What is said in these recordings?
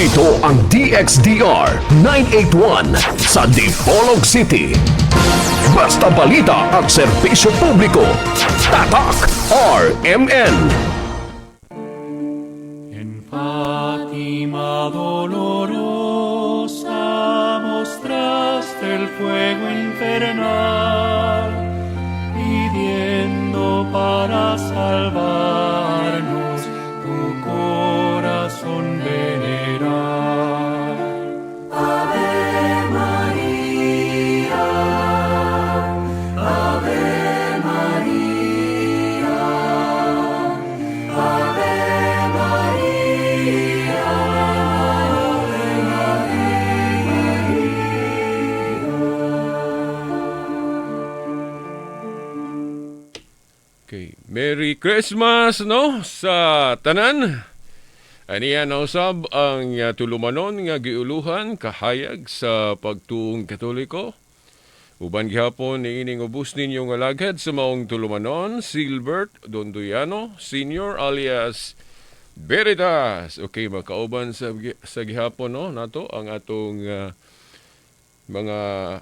Ito ang DXDR 981 sa Dipolog City. Basta balita at serbisyo publiko. Tatak RMN. En Fátima dolorosa mostraste el fuego infernal, pidiendo para salvarnos tu corazón venerar. Ave María, Ave María, Ave María, Ave María. Okay. Merry Christmas, no, sa tanan. Aniya na usab ang tulumanon nga giuluhan kahayag sa pagtuong Katoliko. Uban gihapon niining ubos ninyo nga lagad sa maong tulumanon, Silbert Dondoyano Senior alias Veritas. Okay, makauban sa gihapon, no, nato ang atong mga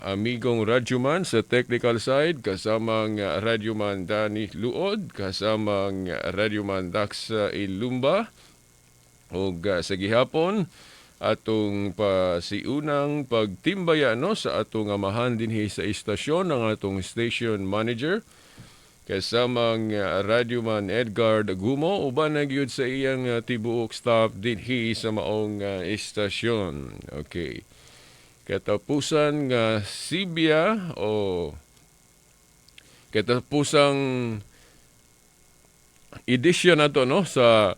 amigong radyoman sa technical side, kasamang radyoman Danny Luod, kasamang radyoman Dax Ilumba, ug sa gihapon atong pasiunang pagtimbaya, no, sa atong amahan dinhi sa istasyon, ang atong station manager, kasamang radyoman Edgar Gumo, uban na gyud sa iyang tibuok staff dinhi sa maong istasyon. Okay. Katapusan nga sibya o katapusang edisyon nato, no, sa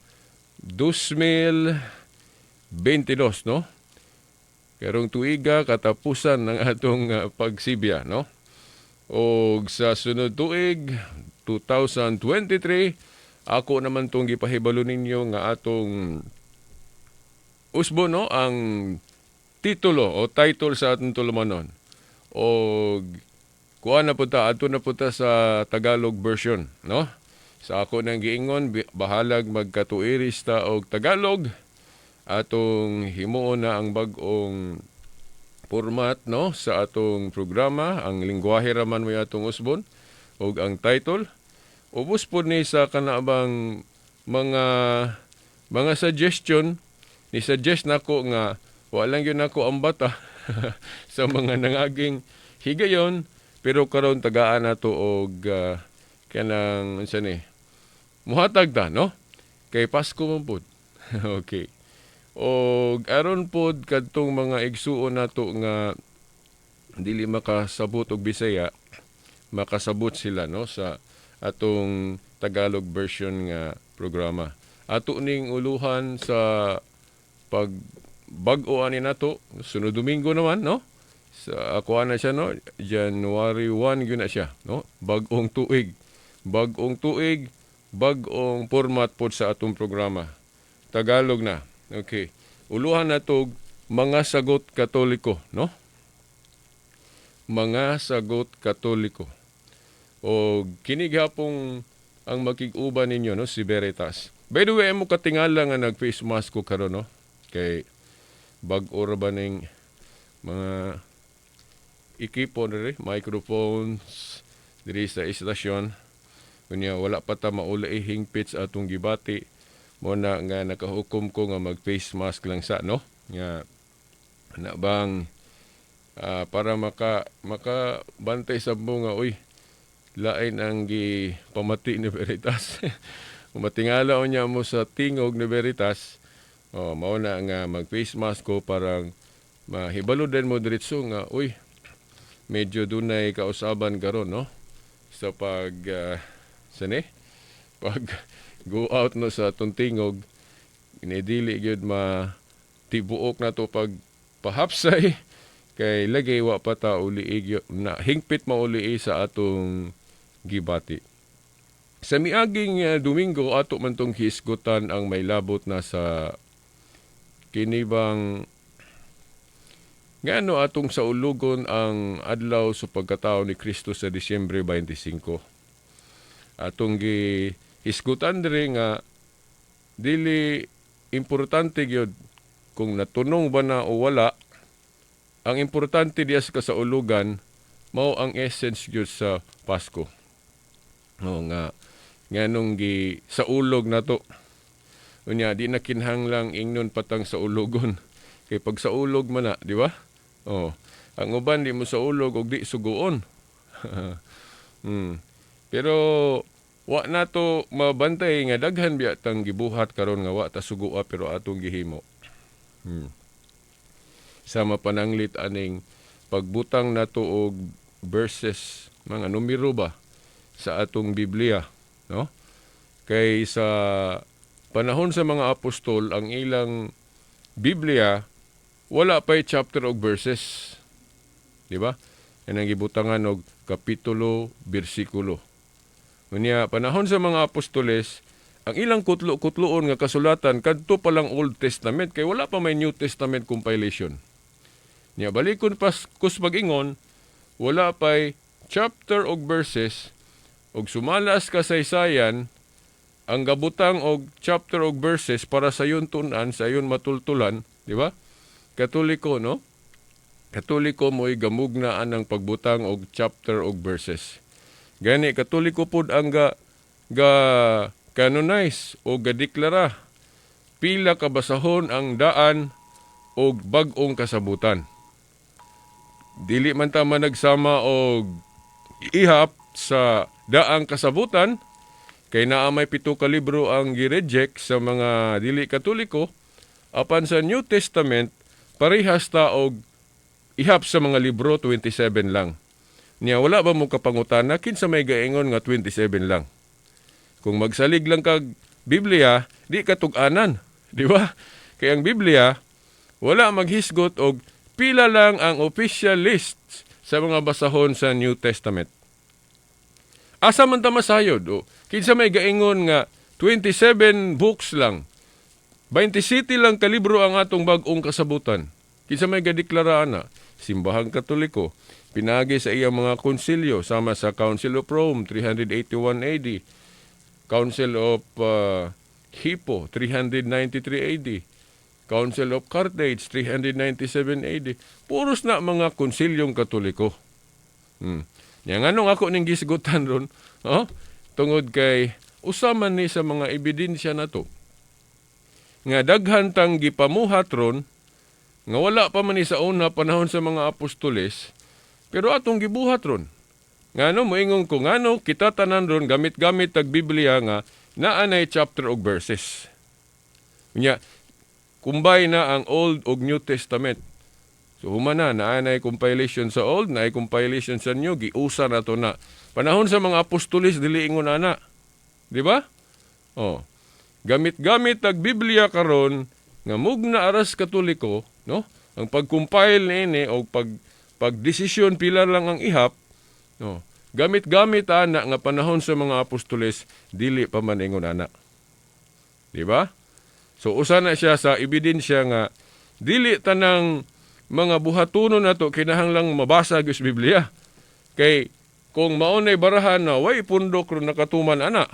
2022, no, karong tuiga katapusan ng atong pagsibya, no, og sa sunod tuig 2023 ako naman tong gipahibalo ninyo nga atong usbo, no, ang titulo o title sa atong tulumanon. O kuha na po ta, ato na po ta sa Tagalog version, no? Sa ako nang giingon, bahalag magkatuiris ta og Tagalog, atong himuon na ang bag-ong format, no, sa atong programa. Ang lingwahe raman mo atong usbon ug ang title ubos pod ni sa kanabang mga suggestion. Ni suggest nako nga wala gyud nako ang bata sa mga nangaging higayon, pero karon tagaan nato og kanang unsa ni, muhatag ta, no, kay Pasko man pud. Okay, og aron pod kadtong mga igsuon nato nga dili makasabot og Bisaya, makasabot sila, no, sa atong Tagalog version nga programa. Ato ning uluhan sa pag bag-o ani nato sunod Domingo naman, no, sa ako na siya, no, January 1 gyud na siya, no. Bag-ong tuig, bag-ong tuig, bag-ong format pod sa atong programa, Tagalog na. Okay, uluhan nato Mga Sagot Katoliko, no, Mga Sagot Katoliko. O kini gihapong ang makig-uban ninyo, no, si Veritas. By the way, mo katingala nga nag face mask ko karon, no, kay bag-o ra ba ning mga ekipo diri, microphones diri sa istasyon. Unya wala pa ta maula hingpit sa atong gibati, mo na nga nakahukom ko nga mag face mask lang sa, no, nga na bang para maka bantay sa mo nga uy, lain ang gi pamati ni Veritas. Matingala unya mo sa tingog ni Veritas. Oh, mao na nga mag face mask ko parang mahibalo din mo diretso nga uy, medyo dunay kausaban karon, no, sa pag sani pag go out, no, sa atong tingog. Inidili gyud ma tibuok na to pag pahapsay kay lagi wa pa ta uli na hingpit mauli sa atong gibati. Sa miaging Domingo ato man tong hisgutan ang may labot na sa kinibang ngano atong saulugon ang adlaw sa pagkatao ni Kristo sa Disyembre 25. Atong gihisgutan diri nga dili importante gyud kung Kung natunong ba na o wala, ang importante diya sa kasaulugan mao ang essence gyud sa Pasko. No nga nganong gi saulog nato. Unya di na kinahanglang ingnon patang saulogon. Kay pag saulog man na, di ba? Oh, ang uban di mo saulog og di suguon. Pero wa na to mabantay nga daghan biya tang gibuhat karon nga wa ta sugua pero atong gihimo. Sama pananglit aning pagbutang nato og verses, mga numero ba sa atong Biblia, no? Kay sa panahon sa mga apostol, ang ilang Biblia wala pa'y chapter og verses. Di ba? Yan ang gibutangan og kapitulo, bersikulo. Unya, panahon sa mga apostoles, ang ilang kutlo-kutloon nga kasulatan kadto pa lang Old Testament kay wala pa may New Testament compilation. Nya balikon pas kus mag-ingon, wala pa'y chapter og verses og sumalas kasaysayan ang gabutang og chapter og verses para sa sayon tun-an, sa sayon matultulan, di ba? Katoliko, no? Katoliko mo'y gamugna anang pagbutang og chapter og verses. Gani Katoliko pod ang ga canonize o gadeklara pila ka basahon ang Daan og Bag-ong Kasabutan. Dili man ta managsama og ihap sa Daang Kasabutan kay naa may 7 ka libro ang gi-reject sa mga dili Katoliko, apan sa New Testament parehas ta og ihap sa mga libro, 27 lang. Niya wala ba mo kapangutana kinsa may gaingon nga 27 lang? Kung magsalig lang kag Biblia, di ka tug-anan, di ba? Kay ang Biblia wala maghisgot og pila lang ang official list sa mga basahon sa New Testament. Asa man ta masayod? O, kinsa may gaingon nga 27 books lang? 27 lang kalibro ang atong Bag-ong Kasabutan. Kinsa may gadeklara ana? Simbahang Katoliko. Pinagi sa iyang mga konsilyo sama sa Council of Rome 381 AD, Council of Hippo 393 AD, Council of Carthage 397 AD. Puros na mga konsilyong Katoliko. Nya nganong ako ning gisgutan ron, oh? Tungod kay usa man ni sa mga ebidensya nato nga daghan tang gipamuhat ron nga wala pa man ni sa una panahon sa mga apostoles pero atong gibuhat ron. Ngano moingon ko, ngano kita tanan ron gamit-gamit tag Biblia nga naa nay chapter og verses. Unya kumbay na ang Old ug New Testament. So human na, naa nay compilation sa Old, naay compilation sa New, giusa na to na. Panahon sa mga apostoles dili ingon ana. Di ba? Oh. Gamit-gamit tag Biblia karon nga mugna aras Katoliko, no? Ang pag-compile niini o pagdesisyon pila lang ang ihap, no? Gamit-gamit ana nga panahon sa mga apostoles dili pa man ingon ana. Di ba? So usa na siya sa ebidensya nga dili tanang mga buhatunon nato kinahanglang mabasa gyud sa Biblia. Kay kung mao nay barahan na way pundok ron nakatuman ana.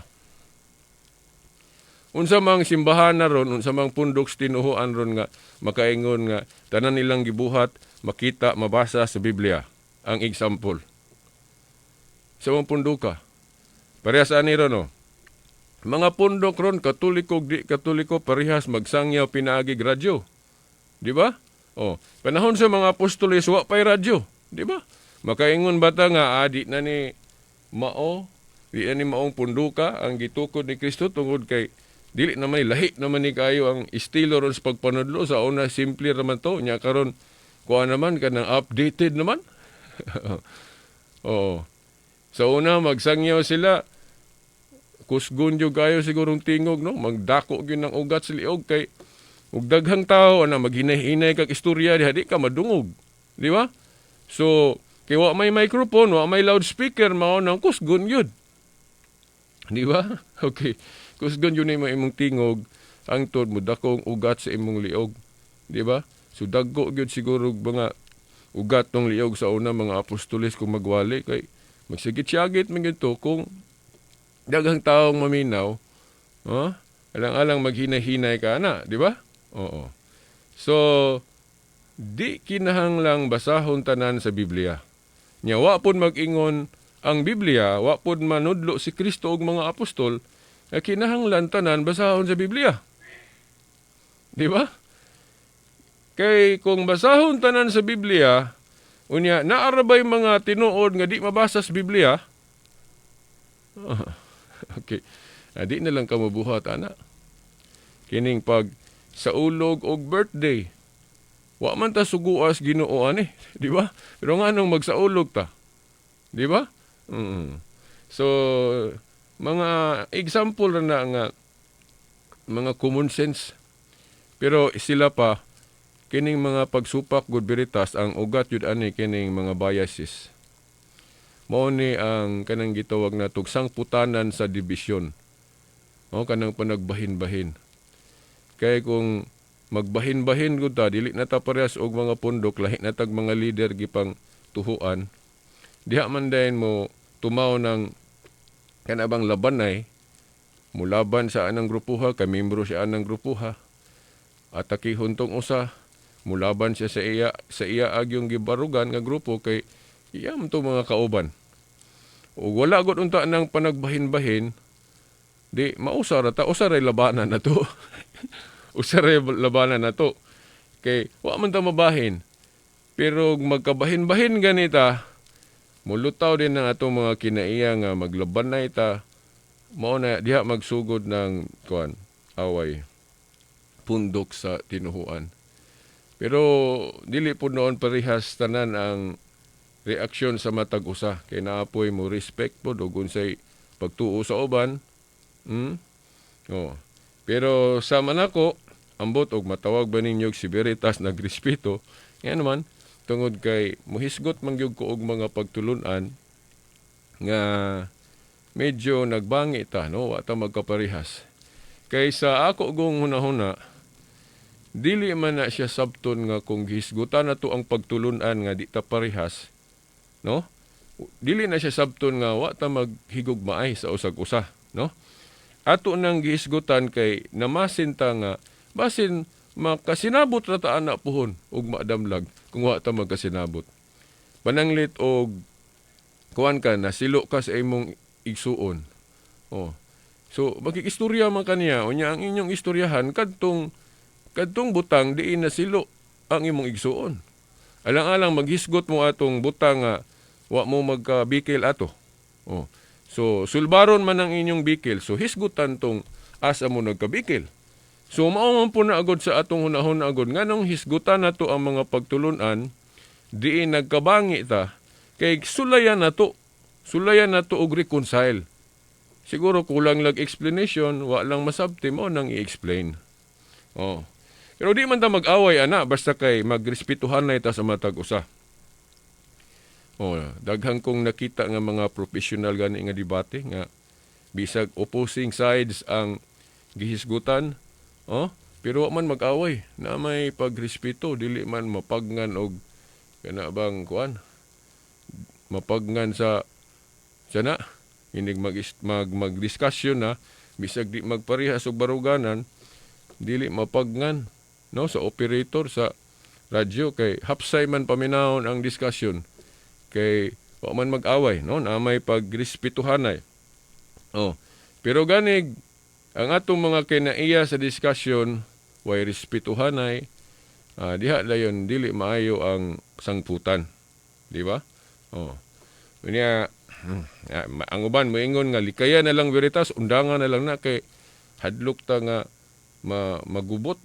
Unsa mang simbahan na ron, unsa mang pundok sa tinuhuan ron nga makaingon nga tanan nilang gibuhat makita mabasa sa Biblia ang example. Sa mga punduka. Parehas ani ron, no? Mga pundok ron, Katoliko di Katoliko, parehas magsangyaw pinaagig radyo. Di ba? Oh, panahon sa mga apostoles wa pay radyo, di ba? Makaingon ba ta nga di na ni mao, di na ni maong punduka ang gitukod ni Kristo tungod kay dili naman ni lahi naman ni kayo ang estilo ron sa pagpanudlo sa una, simple raman to, nya karon kuha naman kanang updated naman. Oo. Sa una magsangyaw sila, kusgon jud kayo sigurong tingog, no, magdako gyud ng ugat sa liog kay ug daghang tao ana maghinay-hinay kag istorya diha, di ka madungog, di ba? So kay wa may microphone, wa may loudspeaker, mao nang kusgon gyud, di ba? Okay, kusgon yun imong imong tingog hangtod mo dakong ugat sa imong liog, di ba? So dagko gyud siguro mga ugat tong liog sa una mga apostoles kung magwali kay magsigit-sigit man gyud to kung daghang taong maminaw, huh? Alang-alang maghinay-hinay ka na, di ba? Oo. So di kinahanglang basahon tanan sa Biblia. Nya wa pud mag-ingon ang Biblia, wa pud manudlo si Kristo ug mga apostol nga kinahanglan tanan basahon sa Biblia. Di ba? Kay kung basahon tanan sa Biblia, unya naa ra bay mga tinuod nga di mabasa sa Biblia? Okay. Di na lang ka mabuhat ana. Kining pag saulog og birthday, wa man ta suguas Ginoo ani, di ba? Pero nganong magsaulog ta? Di ba? So mga example ra na nga mga common sense. Pero sila pa, kining mga pagsupak gud, Veritas, ang ugat yun ani kining mga biases. Mao ni ang kanang gitawag na sangputanan sa dibisyon. O kanang panagbahin-bahin. Kay kung magbahin-bahin gud ta, dili na ta parehas og mga pundok, lahi na tag mga leader gipang tuhuan. Diha man dayon mo tumaw ng kanabang labanay, mulaban sa anang grupuha, kay membro siya anang grupuha. Atakihon tong usa, mulaban siya sa iya agyong gibarugan nga grupo kay iya man to mga kauban. Ug wala gud unta ng panagbahin-bahin, di mausa ra ta, usa ray labanan na to. Usa ray labanan na to. Kay wa man ta mabahin. Pero magkabahin-bahin ganita, mulutaw din ang atong mga kinaiya nga maglaban na ita, mao na diha magsugod ng kuan, away, pundok sa tinuhuan. Pero dili po noon parehas tanan ang reaksyon sa matag usa kay naapoy mo respect po ug unsay pagtuo sa uban. Oh. Pero sa manako, ambot og matawag ba ninyo si Veritas nagrespeto nga naman tungod kay muhisgot man gyud ko og mga pagtulunan nga medyo nagbangi ta, no, wa ta magkaparehas. Kay sa ako gong hunahuna, dili man na siya sabton nga kung gihisgutan na to ang pagtulunan nga di ta parehas, no, dili na siya sabton nga wa ta maghigugmaay sa usag usa, no. Ato nang gihisgutan kay namasin ta nga basin makasinabot ra ta ana puhon ug maadamlag kung wa ta magkasinabot. Pananglit og kuan ka, nasilo ka sa imong igsuon, oh, so makikistorya man kaniya. Unya ang inyong istoryahan kadtong kadtong butang diin nasilo ang imong igsuon. Alang-alang maghisgot mo atong butang nga wa mo magkabikil ato. Oh, so sulbaron man ang inyong bikil, so hisgutan tong asa mo nagkabikil. So mao man po na agod sa atong hunahon agod nganong hisgutan nato ang mga pagtulunan diin nagkabangi ta, kay sulayan nato og reconcile. Siguro kulang lag explanation, wa lang masabti mo nang i-explain. Oh, pero di man ta mag-away ana basta kay magrespetuhan na ita sa matag usa. Oh, daghan kong nakita nga mga professional gani nga debate nga bisag opposing sides ang gihisgutan, oh, pero wa man mag-away, na may pagrespeto, dili man mapagngan og kana bang kuan, mapagngan sa sana inig mag mag magdiskusyon na bisag di magparehas og baruganan, dili mapagngan, no, sa operator sa radyo kay hapsay man paminawon ang diskusyon kay wa man mag-away, no, na may pagrespetuhanay. Oh, pero ganig ang atong mga kinaiya sa diskusyon way respetuhanay, diha dayon dili maayo ang sangputan, di ba? Oh, unya ang uban moingon nga likaya na lang, Veritas, undangan na lang na kay hadlok ta nga magubot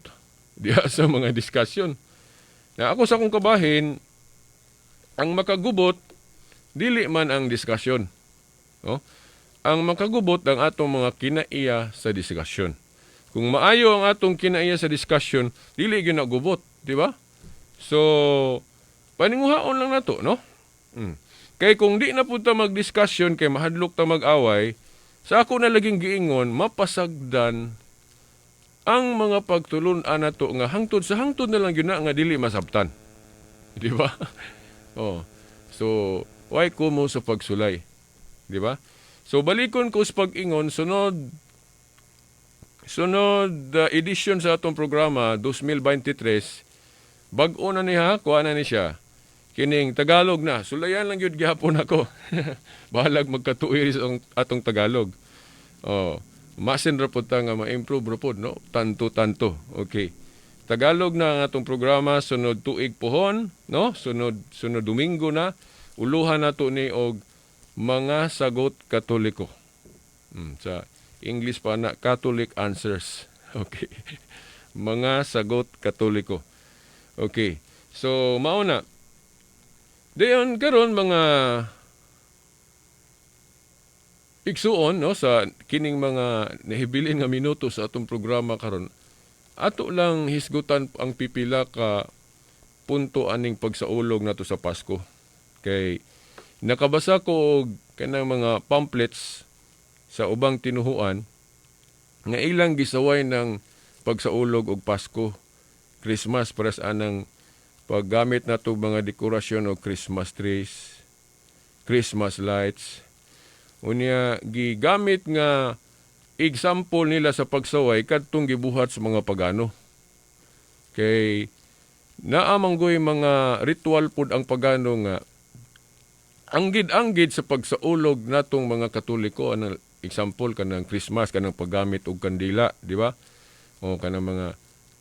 diha sa mga diskusyon. Na ako sa akong kabahin, ang makagubot dili man ang diskusyon. No? Ang makagubot ang atong mga kinaiya sa diskusyon. Kung maayo ang atong kinaiya sa diskusyon, dili gyud gubot, di ba? So, paninguhaon lang nato, no? Kay kung di na pud ta magdiskusyon kay mahadlok ta mag-away, sa ako na laging giingon, mapasagdan ang mga pagtulun-an nato nga hangtod sa hangtod na lang gyud na nga dili masabtan. Di ba? Oh. So, why ko mo sa pagsulay? Di ba? So, balikon ko sa pag-ingon, sunod Sunod edition sa atong programa 2023, bag-o na niya, kuha na ni siya. Kining Tagalog na. Sulayan lang gyud gihapon ako. Bahalag magkatuir sa atong Tagalog. Oh, masin ra pud ta nga ma-improve ra pud, no? Tanto-tanto. Okay. Tagalog na ang atong programa sunod tuig pohon, no? Sunod sunod Domingo na uluhan nato ni og Mga Sagot Katoliko. Sa English pa na, Catholic Answers. Okay. Mga Sagot Katoliko. Okay. So mao na. Dayon karon, mga igsuon, no, sa kining mga nahibilin nga minuto sa atong programa karon, ato lang hisgutan ang pipila ka punto aning pagsaulog nato sa Pasko, kay nakabasa ko og kanang mga pamphlets sa ubang tinuhuan nga ilang gisaway ng pagsaulog og Pasko, Christmas, para sa anang paggamit nato mga dekorasyon og Christmas trees, Christmas lights. Unya gigamit nga example nila sa pagsaway kadtong gibuhat sa mga pagano. Kay naa manggoy mga ritual pud ang pagano nga anggid-anggid sa pagsaulog natong mga Katoliko. Anang example, kanang Christmas, kanang paggamit og kandila, di ba? O kanang mga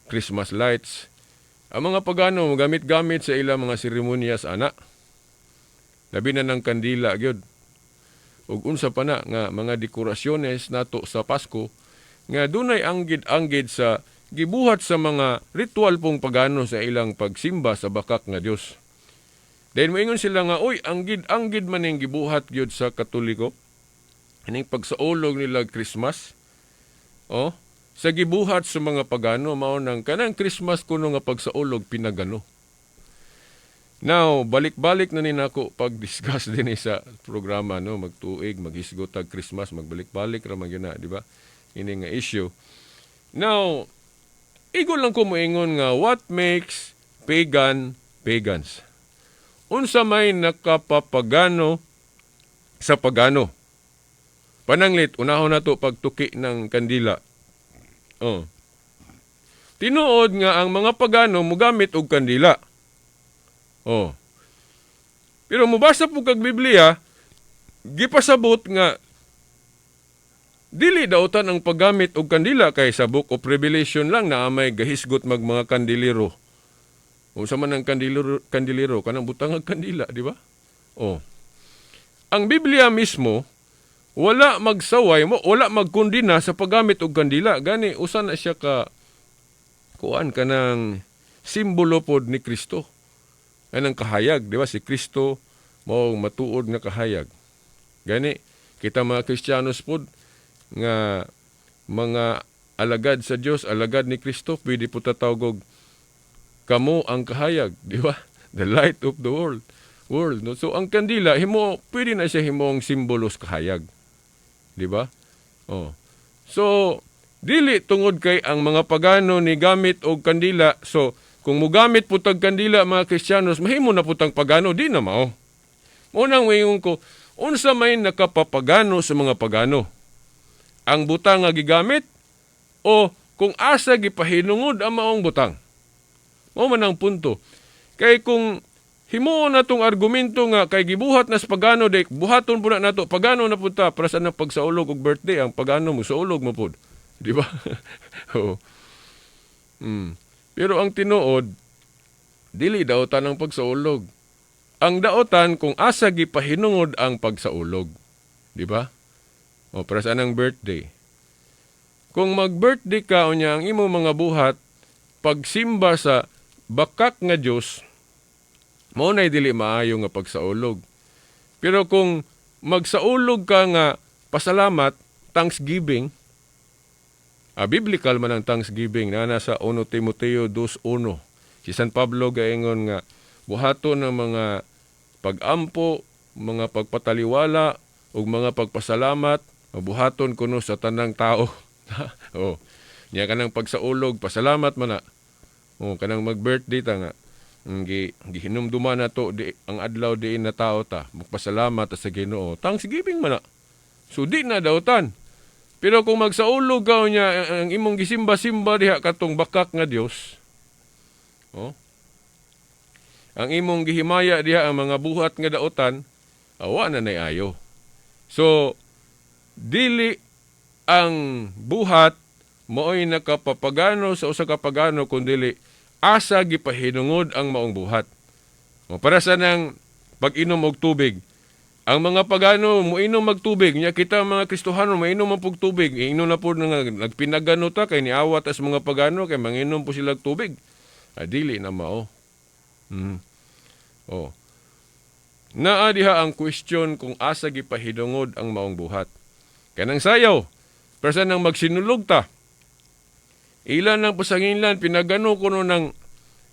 Christmas lights. Ang mga pagano gamit-gamit sa ilang mga seremonyas ana. Labi na ng kandila gyud. Ug unsa pa na nga mga dekorasyones nato sa Pasko nga dunay anggid-anggid sa gibuhat sa mga ritual pong pagano sa ilang pagsimba sa bakak nga Dios. Then moingon sila nga, "Uy, anggid-anggid man ning gibuhat gyud sa Katoliko. Ining pagsaulog nila Christmas. Oh, sa gibuhat sa mga pagano, mao nang kanang Christmas kuno nga pagsaulog pinagano." Now, balik-balik na ni nako pag-discuss din sa programa, no, magtuig, maghisgot tag Christmas, magbalik-balik ra man gyud na, di ba? Ini nga issue. Now, igo lang ko moingon nga what makes pagan pagans? Unsa may nakapapagano sa pagano? Pananglit, unahon nato pagtuki ng kandila. Oh. Tinuod nga ang mga pagano mugamit og kandila. Oh. Pero mubasa po kag Biblia, gipasabot nga dili dautan ang paggamit og kandila, kay sa Book of Revelation lang naa may gahisgot mag mga kandilero. Unsa man ang kandilero, kandilero kanang butang ang kandila, di ba? Oh. Ang Biblia mismo wala magsaway mo, wala magkondena sa paggamit og kandila. Gani usa na siya ka kuan, kanang simbolo pod ni Kristo. Anang kahayag, di ba? Si Kristo mao matuod nga kahayag. Gani kita mga Kristiyanos pod nga mga alagad sa Dios, alagad ni Kristo, pwede po tatawgog kamo ang kahayag, di ba? The light of the world. World, no? So ang kandila himo, pwede na siya himong simbolo sa kahayag. Di ba? Oh. So dili tungod kay ang mga pagano ni gamit og kandila, so kung mugamit po tag kandila mga Kristiyanos, mahimo na pud tang pagano, di na mao. Unang moingon ko, unsa may nakapapagano sa mga pagano? Ang butang nga gigamit o kung asa gipahinungod ang maong butang? Mao man ang punto. Kay kung himuon na tong argumento nga kay gibuhat na sa pagano, di buhaton po na nato, pagano na pud ta para sa nang pagsaulog og birthday, ang pagano mo saulog mo pud. Di ba? Oo. Pero ang tinuod, dili daotan ang pagsaulog. Ang daotan kung asa gipahinungod ang pagsaulog. Di ba? O para sa anang birthday. Kung mag-birthday ka unya ang imo mga buhat pagsimba sa bakak nga Dios, mao nay dili maayo nga pagsaulog. Pero kung magsaulog ka nga pasalamat, thanksgiving, biblical man ang thanksgiving na nasa 1 Timoteo 2:1. Si San Pablo gaingon nga buhaton ng mga pag-ampo, mga pagpataliwala ug mga pagpasalamat, mabuhaton kuno sa tanang tao. Oh. Nya kanang pagsaulog, pasalamat man na. Oh, kanang mag-birthday ta nga gi gihinumduman nato di ang adlaw diin na tao ta, magpasalamat ta sa Ginoo. Thanksgiving man na. So di na dautan. Pero kung magsaulog ka niya ang imong gisimba-simba diha katong bakak nga Dios. Oh. Ang imong gihimaya diha ang mga buhat nga daotan, awa na nay ayo. So dili ang buhat mao'y nakapapagano sa usa ka pagano, kundili asa gipahinungod ang maong buhat. O, para sa nang pag-inom og tubig. Ang mga pagano moinom magtubig, nya kita mga Kristohano moinom man pug tubig. Iinom na pud nga nagpinagano ta kay niawat as mga pagano kay manginom po sila og tubig. Ah, dili na mao. Oh. Naa diha ang question kung asa gipahinungod ang maong buhat. Kanang sayaw, pero sa nang magsinulog ta, ilan ang pasanginlan, pinagano kuno ng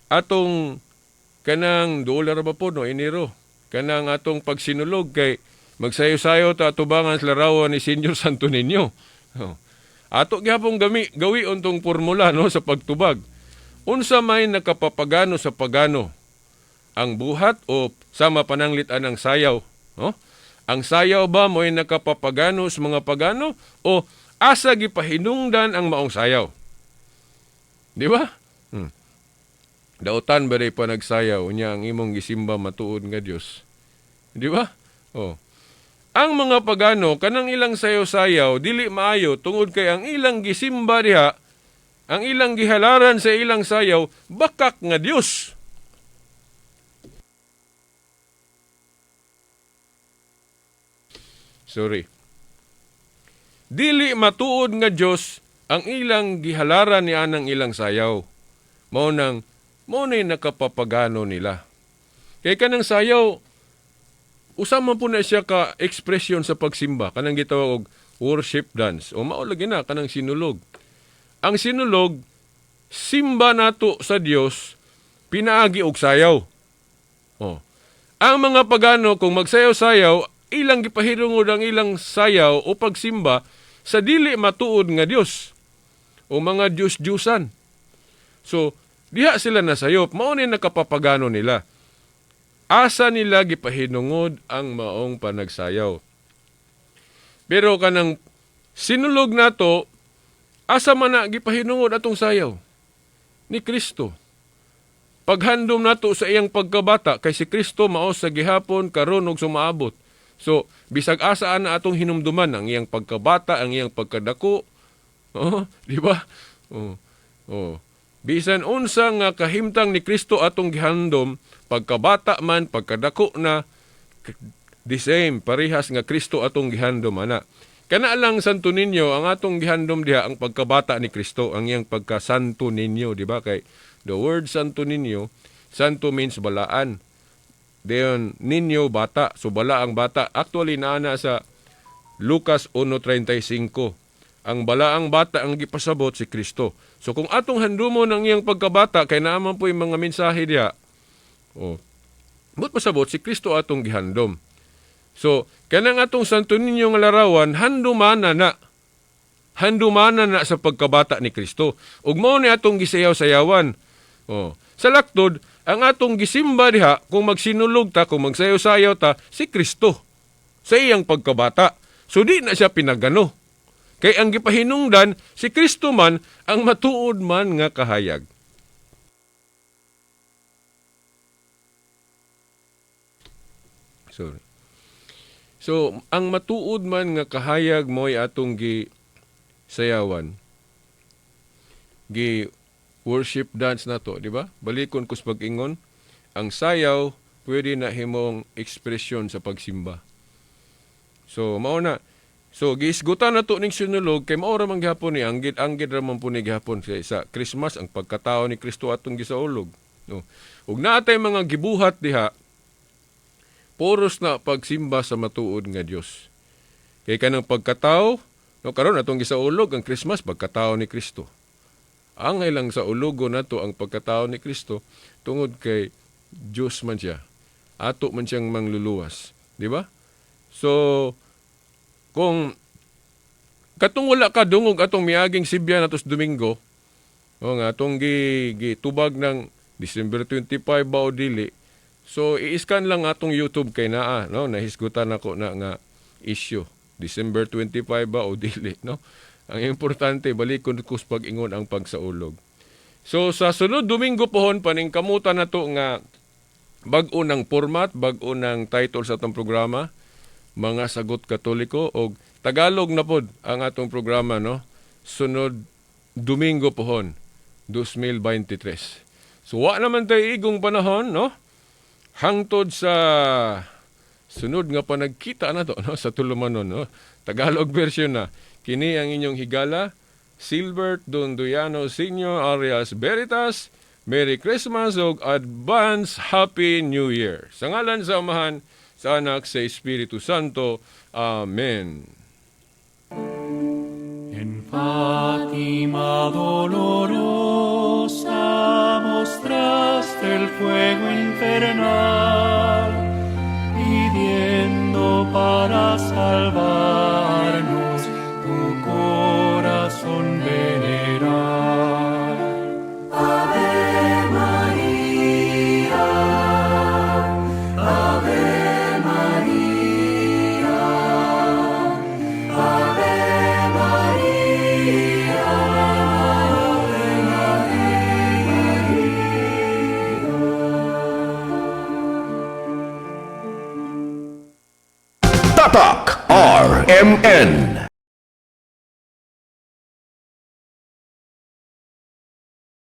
atong kanang dolar ba po no, Enero. Kanang atong pagsinulog kay magsayo-sayo ta atubangan sa larawan ni Senyor Santo Niño. Oh. Ato gyapon gami gawi untong formula, no, sa pagtubag. Unsa may nakapapagano sa pagano? Ang buhat o sama pananglit anang sayaw? No? Ang sayaw ba mo'y nakapapagano sa mga pagano o asa gipahinungdan ang maong sayaw? Di ba? Dautan ba day pa nagsayaw unya ang imong gisimba matuod nga Dios? Di ba? Oh. Ang mga pagano kanang ilang sayaw-sayaw dili maayo tungod kay ang ilang gisimba diha, ang ilang gihalaran sa ilang sayaw bakak nga Dios. Sorry. Dili matuod nga Dios ang ilang gihalaran ni anang ilang sayaw. Mao nang mao na'y nakapapagano nila. Kay kanang sayaw, usa man po na siya ka ekspresyon sa pagsimba, kanang gitawag og worship dance. O mao lagi na kanang sinulog. Ang sinulog, simba nato sa Dios pinaagi og sayaw. Oh. Ang mga pagano kung magsayaw-sayaw, ilang gipahirungod ang ilang sayaw o pagsimba sa dili matuod nga Dios o mga Diyos-Diyusan. So, diha sila nasayop, mao ni nakapapagano nila. Asa nila gipahinungod ang maong panagsayaw. Pero kanang sinulog nato, asa man na gipahinungod atong sayaw? Ni Kristo. Paghandom nato sa iyang pagkabata, kay si Kristo mao sa gihapon karon ug sumaabot. So, bisag asaan na atong hinumduman ang iyang pagkabata, ang iyang pagkadako. Oh, di ba? Oh. Oh. Bisan unsa nga kahimtang ni Kristo atong gihandom, pagkabata man, pagkadako na, the same, parehas nga Kristo atong gihandom ana. Kana lang Santo Niño, ang atong gihandom diha ang pagkabata ni Kristo, ang iyang pagkasanto ninyo, di ba? Kay the word Santo Niño, santo means balaan. Dayon ninyo bata, so bala ang bata. Actually naana sa Lucas 1:35. Ang balaang bata ang gipasabot si Kristo. So kung atong handumon ang iyang pagkabata, kay naaman po yung mga mensahe diha. Oh. But pasabot si Kristo atong gihandom. So kanang atong Santo Niño nga larawan, handumana na. Handumana na sa pagkabata ni Kristo. Ug mao ni atong gisayaw-sayawan. Oh. Sa laktod, ang atong gisimba diha, kung magsinulog ta, kung magsayaw-sayaw ta, si Kristo sa iyang pagkabata. So di na siya pinagano. Kay ang gipahinungdan, si Kristo man ang matuod man nga kahayag. Sorry. So, ang matuod man nga kahayag mo'y atong gisayawan. Gi worship dance na to, di ba? Balikon ko sa pag-ingon, ang sayaw pwede na himong ekspresyon sa pagsimba. So, mao na. So, giisgutan na to ning sinulog kay mao ra man gihapon ni anggid-anggid ra man po ni gihapon sa Christmas ang pagkatao ni Kristo atong gisaulog. No. Ug naa tay mga gibuhat diha, puros na pagsimba sa matuod nga Dios. Kay kanang pagkatao, no, karon atong gisaulog ang Christmas pagkatao ni Kristo. Ang ilang sa ulugo nato ang pagkatao ni Kristo tungod kay Dios man siya. Ato man siyang mangluluwas, di ba? So kung katong wala ka dungog atong miaging sibya natos Domingo, o nga atong gitubag ng December 25 ba o dili, so i-scan lang atong YouTube kay naa, no, nahisgutan nako na nga issue. December 25 ba o dili, no? Ang importante, balikon ko sa pag-ingon ang pagsaulog. So sa sunod Domingo pohon, paningkamutan na to nga bag-o ng format, bag-o ng title sa atong programa, Mga Sagot Katoliko, og Tagalog na pod ang atong programa, no? Sunod Domingo pohon 2023. So wa naman tayo igong panahon, no? Hangtod sa sunod nga panagkita na to, no, sa tulumanon, no? Tagalog version na. Kini ang inyong higala, Silbert Dondoyano Senior Arias Veritas. Merry Christmas ug advance Happy New Year. Sa ngalan sa Amahan, sa Anak, sa Espiritu Santo. Amen. En Fátima dolorosa mostraste el fuego infernal, pidiendo para salvarnos tu corazón venerar. Ave María, Ave María, Ave María, Ave María. Tatak RMN.